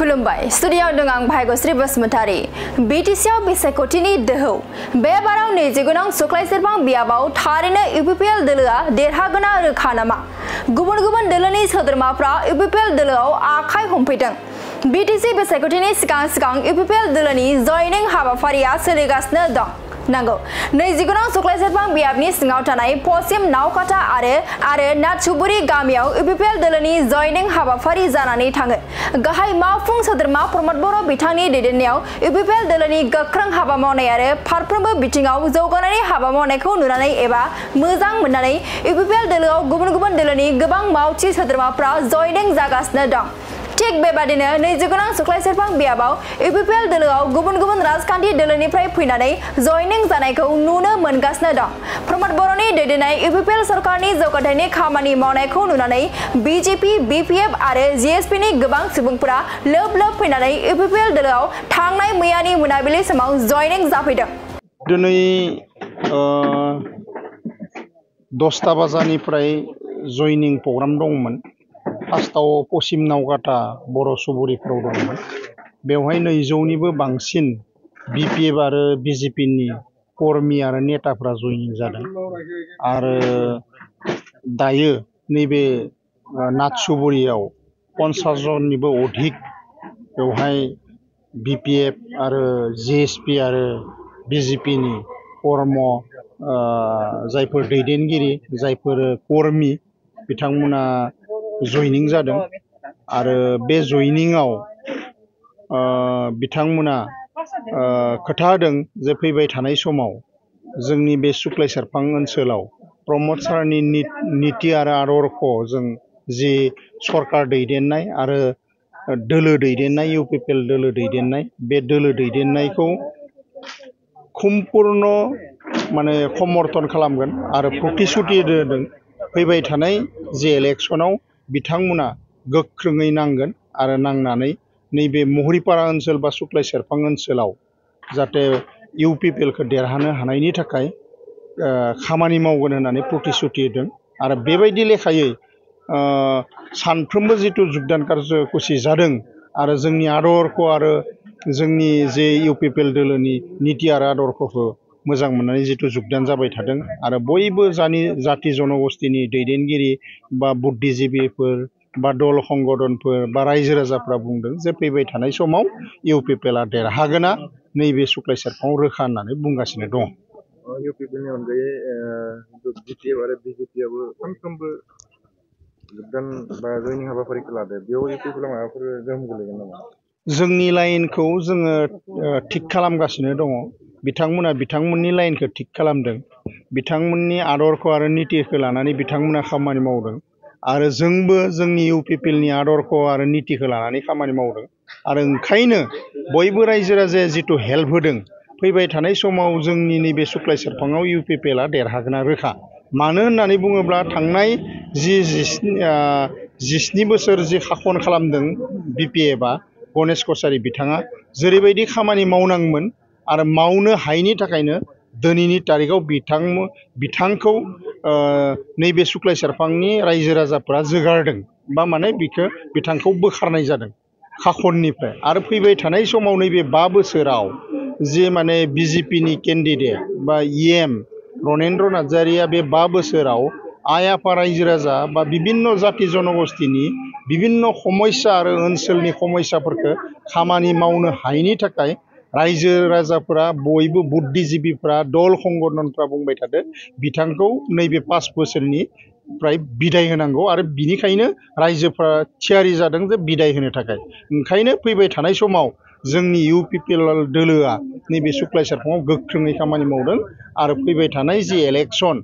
खुलुमबाय स्टुडियाव दं आं भाग्यश्री बसुमतारी बिटिसिआव बिसायख'थिनि दोहौ बे बाराव 29 नं सुक्लायसेरफां बियाबाव थारैनो इउपिपिएल दोलोआ देरहागोना रोखा नामा गुबुन गुबुन दोलोनि सोद्रोमाफ्रा इउपिपिएल दोलोआव आखाइ हमफैदों बिटिसि बिसायख'थिनि सिगां इउपिपिएल दोलोनि जयनिं हाबाफारिया सोलिगासिनो दं नांगौ 29 नं सुक्लायसेरफां बियाबनि सिङाव थानाय पश्चिम नावकाटा आरो नाथसुबुरि गामियाव इउपिपिएल दोलोनि जयनिं हाबाफारि जानानै थाङो गाहाय मावफुं सोद्रोमा प्रमद बर' बिथांनि दैदेननायाव इउपिपिएल दोलोनि गोख्रों हाबा मावनाय आरो फारफ्रोमबो बिथिङाव जौगानायनि हाबा मावनायखौ नुनानै एबा मोजां मोननानै इउपिपिएल दोलोआव गुबुन गुबुन दोलोनि गोबां मावथि सोद्रोमाफ्रा जयनिं जागासिनो दं थिग बेबादिनो 29 नं सुक्लायसेरफां बियाबाव इउपिपिएल दोलोआव गुबुन गुबुन राजखान्थि दोलोनिफ्राय फैनानै जयनिं जानायखौ नुनो मोनगासिनो दं प्रमद बर'नि दैदेननाय इउपिपिएल सरकारनि जौगाथायनि खामानि मावनायखौ नुनानै बिजेपि बिपिएफ आरो जिएसपिनि गोबां सुबुंफोरा लोब फैनानै इउपिपिएल दोलोआव थांनाय मैयानि मोनाबिलि समाव जयनिं जाफैदों दिनै 10टा बाजानिफ्राय जयनिं प्रग्राम दंमोन फार्स्टआव पश्चिम नावकाटा बर' सुबुरिफोराव दंमोन बेवहाय 200निबो बांसिन बिपिएफ आरो बिजेपिनि कर्मी आरो नेताफ्रा जयनिं जादों आरो दायो नैबे नाथसुबुरियाव 50 जननिबो अधिक बेवहाय बिपिएफ आरो जिएसपि आरो बिजेपिनि कर्म जायफोर दैदेनगिरि जायफोर कर्मी बिथांमोना जयनिं जादों आरो बे जयनिंआव बिथांमोना खोथा होदों जे फैबाय थानाय समाव जोंनि बे सुक्लायसेरफां ओनसोलाव प्रमद सारनि नीति आरो आदर्शजों जि सरकार दैदेननाय आरो दोलो दैदेननाय इउपिपिएल दोलो दैदेननाय बे दोलो दैदेननायखौ सम्पुर्ण माने समर्थन खालामगोन आरो प्रतिश्रुति होदों फैबाय थानाय जे इलेक्शनाव बिथांमोना गोख्रोङै नांगोन आरो नांनानै नैबे महरिपारा ओनसोल बा सुक्लायसेरफां ओनसोलाव जाहाथे इउपिपिएलखौ देरहानो हानायनि थाखाय खामानि मावगोन होननानै प्रतिश्रुति होदों आरो बेबायदि लेखायै सानफ्रोमबो जिथु जुगदान कार्यसुचि जादों आरो जोंनि आदर्श आरो जोंनि जे इउपिपिएल दोलोनि नीति आरो आदर्शखौ मोजां मोननानै जिथु जुगदान जाबाय थादों आरो बयबो जाति जनगोष्ठीनि दैदेनगिरि बा बुद्धिजीबिफोर बा दल संगठनफोर बा रायजो राजाफ्रा बुंदों जे फैबाय थानाय समाव इउपिपिएलआ देरहागोना नैबे सुक्लायसेरफाङाव रोखा होननानै बुंगासिनो दं इउपिपिएलनि अनगायै बिपिएफ आरो बिजेपिआबो सानफ्रोमबो जुगदान बा जयनिं हाबाफारिखौ लादो बेयाव इउपिपिएलआ माबाफोर गोहोम गोलैगोन नामा जोंनि लाइनखौ जोङो थिक खालामगासिनो दङ बिथांमोना बिथांमोननि लाइनखौ थिक खालामदों बिथांमोननि आदर्श आरो नीतिखौ लानानै बिथांमोना खामानि मावदों आरो जोंबो जोंनि इउपिपिएलनि आदर्श आरो नीतिखौ लानानै खामानि मावदों आरो ओंखायनो बयबो रायजो राजाया जिथु हेल्प होदों फैबाय थानाय समाव जोंनि नैबे सुक्लायसेरफाङाव इउपिपिएलआ देरहागोना रोखा मानो होननानै बुङोब्ला थांनाय 17 बोसोर जि शासन खालामदों बिपिएफआ गणेश कछारी बिथाङा जेरैबायदि खामानि मावनांगौमोन आरो मावनो हायैनि थाखायनो दिनैनि तारिखआव बिथांखौ नैबे सुक्लायसेरफांनि रायजो राजाफ्रा जोगारदों बा माने बिथांखौ बोखारनाय जादों शासननिफ्राय आरो फैबाय थानाय समाव नैबे 5 बोसोराव जे माने बिजेपिनि केन्डिडेट बा इएम रनेन्द्र नार्जारिया बे 5 बोसोराव आइ आफा रायजो राजा बा बिभिन्न जाति जनगोष्ठीनि बिभिन्न समस्या आरो ओनसोलनि समस्याफोरखौ खामानि मावनो हायैनि थाखाय रायजो राजाफोरा बयबो बुद्धिजीबिफ्रा दल संगठनफ्रा बुंबाय थादों बिथांखौ नैबे 5 बोसोरनिफ्राय बिदाय होनांगौ आरो बिनिखायनो रायजोफ्रा थियारि जादों जे बिदाय होनो थाखाय ओंखायनो फैबाय थानाय समाव जोंनि इउपिपिएल दोलोआ नैबे सुक्लायसेरफाङाव गोख्रोङै खामानि मावदों आरो फैबाय थानाय जि इलेक्शन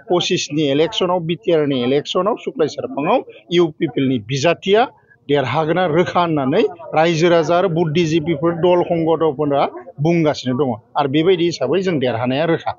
25नि इलेक्शनाव बिटिआरनि इलेक्शनाव सुक्लायसेरफाङाव इउपिपिएलनि बिजाथिया देरहागोना रोखा होननानै रायजो राजा आरो बुद्धिजीबिफोर दल संगठनफोरा बुंगासिनो दङ आरो बेबायदि हिसाबै जों देरहानाया रोखा